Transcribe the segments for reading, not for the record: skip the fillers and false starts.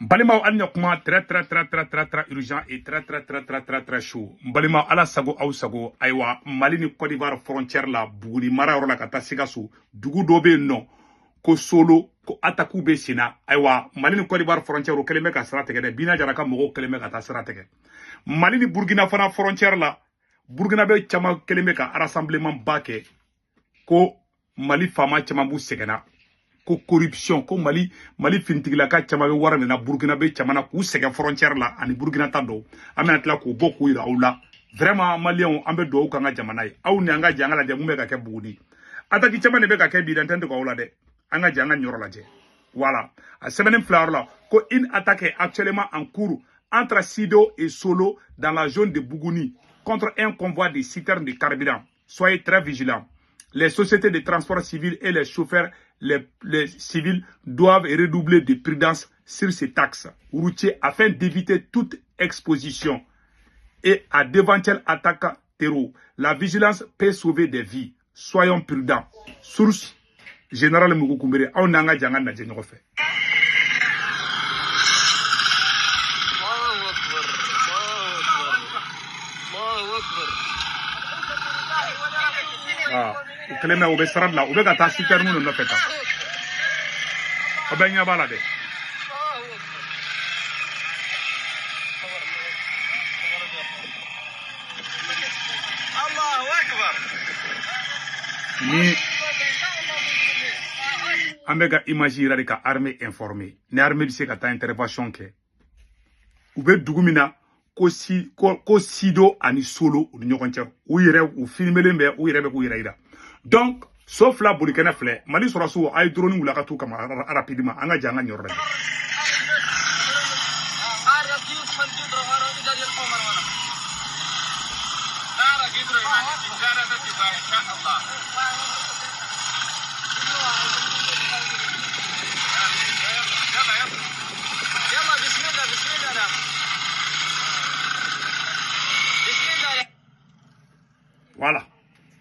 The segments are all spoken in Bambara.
Balimaw, hali ni kuma très très très très très très urgent et très très très très très très chaud. N balimaw, Ala sago aw sago. Ayiwa, Mali ni Côte d'Ivoire frontière la, Buguni mara yɔrɔ la ka taa Sikaso, dugu dɔ bɛ yen nɔ ko Solo, ko attaque bɛ sen na. Ayiwa, Mali ni Côte d'Ivoire frontière, o kɛlen bɛ ka sira tigɛ dɛ. Bina Jara ka mɔgɔw kɛlen bɛ ka taa sira tigɛ. Mali ni Burkina fana frontière la, Burkina bɛ caman kɛlen bɛ ka rassemblement ba kɛ ko Mali faama caman b'u sɛgɛnna, ko corruption, ko Mali finitigilaka caman bɛ wari minɛ Burkina bɛ caman na k'u sɛgɛn frontière la ani Burkina ta dɔw. An bɛna tila k'o bɔ k'o yira aw la. Vraiment, maliyɛnw, an bɛ dugawu k'an ka jamana ye. Aw ni an ka jɛ an ka lajɛ mun bɛ ka kɛ Buguni. Attaque caman de bɛ ka kɛ bi dɛ, n tɛ dogo aw la dɛ. An ka jɛ an ka nin yɔrɔ lajɛ. Voilà, a sɛbɛnni filɛ yɔrɔ la ko une attaque est actuellement en cours entre Sido et Solo dans la zone de Bougouni contre un convoi de citernes de carburant. Soyez très vigilants. Les sociétés de transport civil et les chauffeurs les civils doivent redoubler de prudence sur ces axes routiers afin d'éviter toute exposition et à d'éventuelles attaques terreau. La vigilance peut sauver des vies. Soyons prudents. Source Général Mugu Kumbere, aw n'an ka jɛ an ka lajɛ ɲɔgɔn fɛ. الله اكبر، الله اكبر، الله اكبر. Ah, u kɛlen bɛ u bɛ sira bila, u bɛ ka taa citerne de nɔfɛ tan. Aw bɛ ɲɛ b'a la dɛ. الله اكبر. الله اكبر. Ni an bɛ ka image yira de ka armée informer ni armée bɛ se ka taa intervention kɛ. U bɛ dugu min na ko si ko Sido ani Solo u ni ɲɔgɔn cɛ, u yɛrɛ u filmelen bɛ, u yɛrɛ bɛ k'u yɛrɛ yira. Donc so fila bolikɛnɛ filɛ, Mali sɔrɔsiw, a ye drone wuli a ka t'u kama rapidement. An ka jɛ an ka nin yɔrɔ lajɛ. يلا بسم الله، بسم الله، بسم الله. Voilà,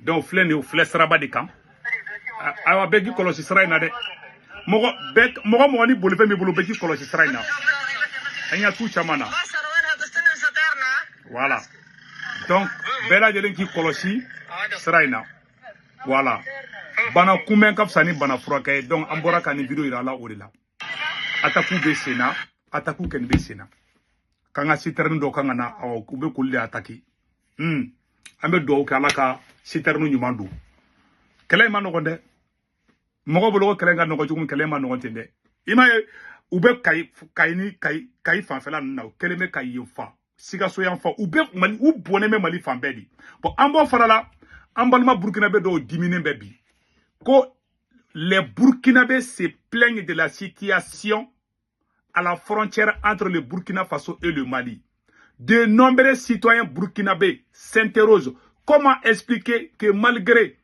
donc filɛ nin ye, o filɛ siraba de kan. Ayiwa, bɛɛ k'i kɔlɔsi sira in na dɛ. Mɔgɔ bɛɛ, mɔgɔ mɔgɔ ni bolifɛn b'i bolo, bɛɛ k'i kɔlɔsi sira in na. An ɲɛ t'u caman na. مصر وينها تستنى ستارنا. Voilà, donc bɛɛ lajɛlen k'i kɔlɔsi sira in na. Voilà, bana kunbɛn ka fisa ni bana furakɛ ye. Donc an bɔra ka nin vidéo yira a la, o de la attaque bɛ sen na, attaque kɔni bɛ sen na k'an ka citerne dɔ kan ka na. Awɔ, u bɛ k'olu de attaquer. An bɛ dugawu kɛ Ala ka citerne ɲuman don. Kɛlɛ in ma nɔgɔn dɛ. Mɔgɔ bolo ko kɛlɛ in ka nɔgɔn cogo min, kɛlɛ in ma nɔgɔn ten dɛ. I m'a ye, u bɛ Kayi, Kayi ni Kayi fanfɛla ninnu na, u kɛlen bɛ ka yen fa, Sikaso yan fa, u bɛ Mali, u bɔnnen bɛ Mali fan bɛɛ de. Bon, an b'o fana la, an balima Burkinabé dɔw diminen bɛ bi ko les Burkinabés se plaignent de la situation à la frontière entre le Burkina Faso et le Mali. De nombreux citoyens burkinabés s'interrogent: comment expliquer que malgré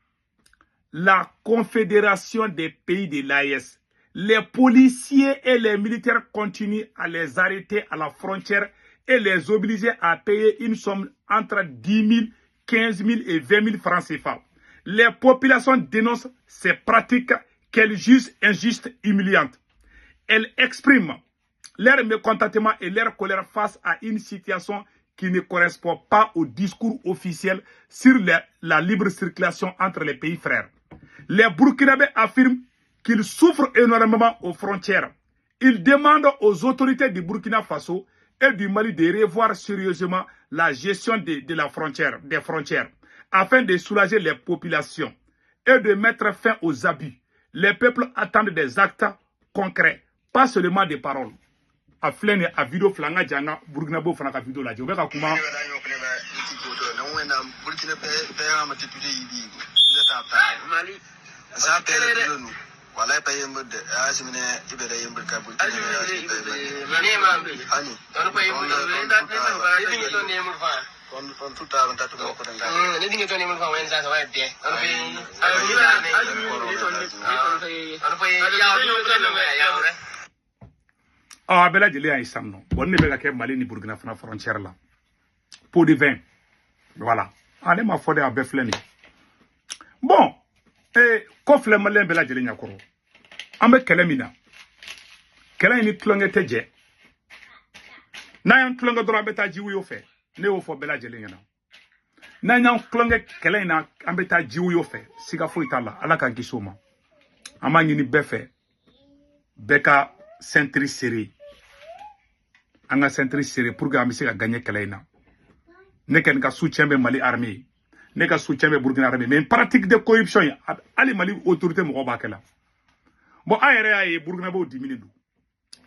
la Confédération des pays de l'AES, les policiers et les militaires continuent à les arrêter à la frontière et les obliger à payer une somme entre 10 000, 15 000 et 20 000 francs CFA? Les populations dénoncent ces pratiques qu'elles jugent injustes et humiliantes. Elles expriment leur mécontentement et leur colère face à une situation qui ne correspond pas au discours officiel sur la libre circulation entre les pays frères. Les Burkinabés affirment qu'ils souffrent énormément aux frontières. Ils demandent aux autorités du Burkina Faso et du Mali de revoir sérieusement la gestion de la frontière, des frontières, afin de soulager les populations et de mettre fin aux abus. Les peuples attendent des actes concrets, pas seulement des paroles. A filɛ nin ye, a vidéo filɛ, an ka jɛ an ka Burkinabéw fana ka vidéo lajɛ, u bɛ ka kuma. Mali. Wallahi pa yemburde asimine ibere yembur ka burkina. Hani on tuta on tatu ko danga. A bɛɛ lajɛlen y'a ye sisan nɔ. Bon, ne bɛ ka kɛ Mali ni Burkina fana frontière la, pot de vin. Voilà, ale ma fɔ dɛ, a bɛɛ filɛ nin ye. Bon, kɔ filɛ maliyɛn bɛɛ lajɛlen ɲɛkɔrɔ, an bɛ kɛlɛ min na, kɛlɛ in ni tulonkɛ tɛ jɛ. N'an y'an tulonkɛ dɔrɔn an bɛ taa jiwoyo fɛ. Ne y'o fɔ bɛɛ lajɛlen ɲɛna. N'an y'an tulonkɛ kɛlɛ in na, an bɛ taa jiwoyo fɛ. Siga foyi t'a la. Ala k'an kisi o ma. An b'a ɲini bɛɛ fɛ, bɛɛ ka ceinture serré. An ka ceinture serré pour que an bɛ se ka gagner kɛlɛ in na. Ne kɔni ka soutien bɛ Mali armée ye. Ne ka soutien bɛ Burkina armée. Mais pratique de corruption ye, hali Mali autorité mɔgɔw b'a kɛ la. Bon, an yɛrɛ y'a ye Burkinabéw diminen don.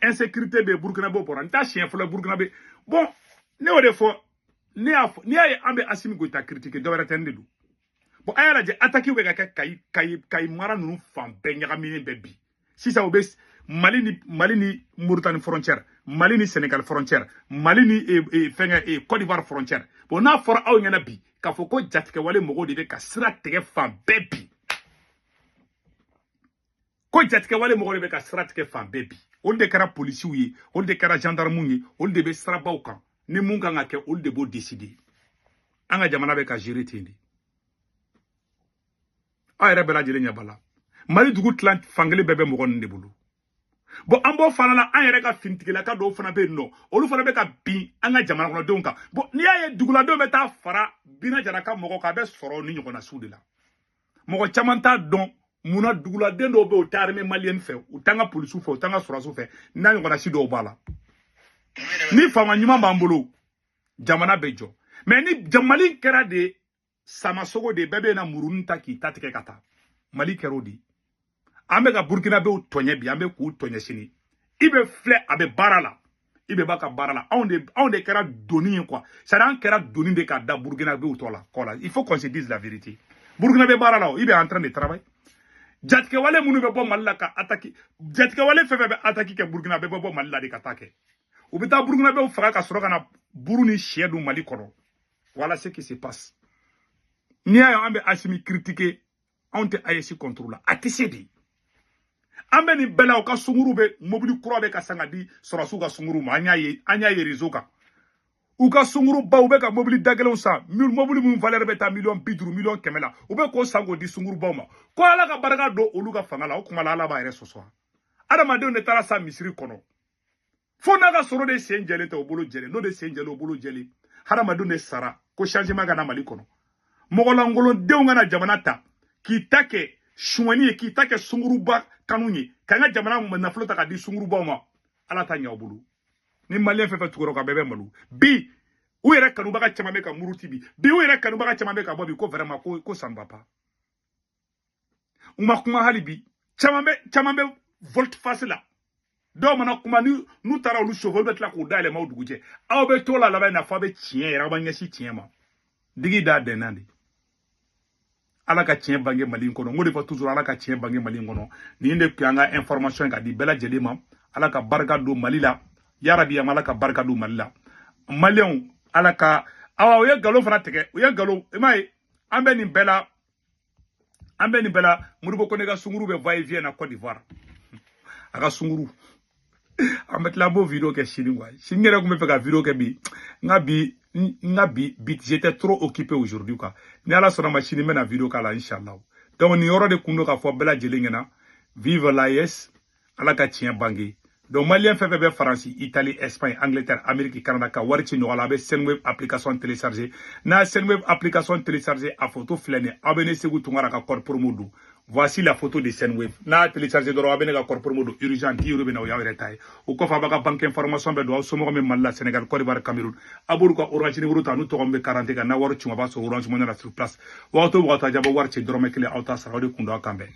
Insécurité bɛ Burkinabéw bɔra. N t'a siɲɛ fɔlɔ Burkinabé. Bon, ne y'o de fɔ. Ne y'a fɔ, n'i y'a ye an bɛ Assimi Goïta critiquer, dɔ wɛrɛ tɛ, ne de don. Bon, an y'a lajɛ, attaque bɛ ka kɛ Kayi, Kayi, Kayi mara ninnu fan bɛɛ ɲagaminen bɛ bi. Sisan u bɛ Mali ni Mauritanie frontière, Mali ni Sénégal frontière, Mali ni fɛngɛ Côte d'Ivoire frontière. Bon, n'a fɔra aw ɲɛna bi k'a fɔ ko jatigɛwale mɔgɔw de bɛ ka sira tigɛ fan bɛɛ bi. Ko jatigɛwale mɔgɔw de bɛ ka sira tigɛ fan bɛɛ bi. Olu de kɛra polisiw ye, olu de kɛra gendarmew ye, olu de bɛ sirabaw kan. Ni mun kan ka kɛ, olu de b'o décider. An ka jamana bɛ ka gérer ten de. Aw yɛrɛ bɛɛ lajɛlen ɲɛ b'a la. Mali dugu tilan fankelen bɛɛ bɛ mɔgɔ ninnu de bolo. Bon, an b'o fana la, an yɛrɛ ka finitigilaka dɔw fana bɛ yen nɔ, olu fana bɛ ka bin an ka jamana kɔnɔdenw kan. Bon, n'i y'a ye duguladenw bɛ taa fara Bina Jara ka mɔgɔw kan, a bɛ sɔrɔ ni ɲɔgɔnna de la. Mɔgɔ caman t'a dɔn munna duguladen dɔw bɛ yen, u tɛ armée malienne fɛ, u t'an ka polisiw fɛ, u t'an ka sɔrɔdasiw fɛ, n'a ɲɔgɔnna si dɔw b'a la. Ni faama ɲuman b'an bolo, jamana bɛ jɔ. Mais ni Mali kɛra de samasogo de, bɛɛ bɛ na murunin ta k'i ta tigɛ ka taa. Mali kɛra o de ye. An bɛ ka Burkinabéw tɔɲɛ bi, an bɛ k'u tɔɲɛ sini. I bɛ filɛ, a bɛ baara la, i bɛ b'a ka baara la. Anw de kɛra doni ye quoi. C'est à dire an kɛra doni de ka da Burkinabéw tɔ la kɔ la. Il faut qu'on se dise la vérité. Burkina bɛ baara la o, i bɛ en train de travailler. Jatigɛwale minnu bɛ bɔ Mali la ka attaque, jatigɛwale fɛn fɛn bɛ attaque kɛ Burkina, bɛɛ bɛ bɔ Mali la de ka taa kɛ. U bɛ taa Burkinabéw faga ka sɔrɔ ka na buru ni sɛ dun Mali kɔnɔ. Voilà ce qui se passe. N'i y'a ye an bɛ Assimi critiquer, anw tɛ AES contre la, a tɛ se de. An bɛ nin bɛɛ la, u ka sunkuru bɛ mobili kura bɛ ka san ka di sɔrɔdasiw ka sunkuru ma. An y'a ye réseau kan, u ka sunkurubaw u bɛ ka mobili da gɛlɛnw san, mobili minnu valeur bɛ taa miliyɔn 50, miliyɔn 100 la, u bɛ k'o san k'o di sunkurubaw ma. Ko Ala ka barika don olu ka fanga la. O kuma la, Ala b'a yɛrɛ sɔsɔ. Adamadenw de taara sa misiri kɔnɔ fo n'a ka sɔrɔ de sen jɛlen tɛ, o bolo jɛlen n'o de sen jɛlen, o bolo jɛlen. Hadamadenw de sara ko changement ka na Mali kɔnɔ. Mɔgɔlankolondenw kana jamana ta k'i ta kɛ suɲɛni ye, k'i ta kɛ sunkuruba kanu ye, k'an ka jamana nafolo ta k'a di sunkurubaw ma. Ala ta ɲɛ aw bolo. Ni maliyɛn fɛn fɛn tugura o kan, bɛɛ bɛ malo bi. U yɛrɛ kanubaga caman bɛ ka muruti bi. Bi u yɛrɛ kanubaga caman bɛ ka bɔ bi ko vraiment ko ça ne va pas. U ma kuma hali bi. Caman bɛ volte face la. Dɔw mana kuma ni n'u taara olu sofɛ, olu bɛ tila k'u dayɛlɛ maaw dugujɛ. Aw bɛ to la laban in na f'a bɛ tiɲɛ yɛrɛ, aw b'a ɲɛsin tiɲɛ ma. Digi da dɛnna de. Ala ka tiɲɛ bange Mali in kɔnɔ. N ko de fɔ toujours, Ala ka tiɲɛ bange Mali in kɔnɔ. Nin de tun y'an ka information ye ka di bɛɛ lajɛlen ma. Ala ka barika don Mali la yarabi. An Ala ka barika don Mali la. Maliyɛnw, Ala ka awa. U ye nkalon fana tigɛ, u ye nkalon. I m'a ye, an bɛ nin bɛɛ la, an bɛ nin bɛɛ la. Modibo Kone ka sunkuru bɛ va et vient na Côte d'Ivoire, a ka sunkuru. An bɛ tila, an b'o vidéo kɛ sini quoi. Sini yɛrɛ tun bɛ fɛ ka vidéo kɛ bi, n ka bi, n ka bi bi, j'étais trop occupé aujourd'hui quoi. Ni Ala sɔnna ma, sini n bɛna vidéo k'a la inchallah. Donc nin yɔrɔ de kun don k'a fɔ bɛɛ lajɛlen ɲɛna: vive l'AES, Ala ka tiɲɛ bange. Donc maliyɛn fɛn fɛn bɛ Faransi, Italie, Espagne, Angleterre, Amérique, Canada, ka wari ci ɲɔgɔn la, a bɛ Sendwave application télécharger. N'a ye Sendwave application télécharger, a photo filɛ nin ye. Aw bɛ ne Segu Tunkara ka code promo don. Voici la photo de Sendwave. N'a y'a télécharger dɔrɔn, aw bɛ ne ka code promo don, urgent 10 euros bɛ na, o y'aw yɛrɛ ta ye. O kɔfɛ, a b'a ka banque information bɛɛ don. Aw somɔgɔ min Mali la, Sénégal, Côte d'Ivoire, Cameroun, a b'olu ka Orange numéro ta n'u tɔgɔ min bɛ 40 kan. N'a wari ci, a b'a sɔrɔ Orange Money la sur place. Wagati o wagati, a bɛ wari ci, dɔrɔmɛ kelen aw t'a sara. O de kun don. Aw kan bɛn.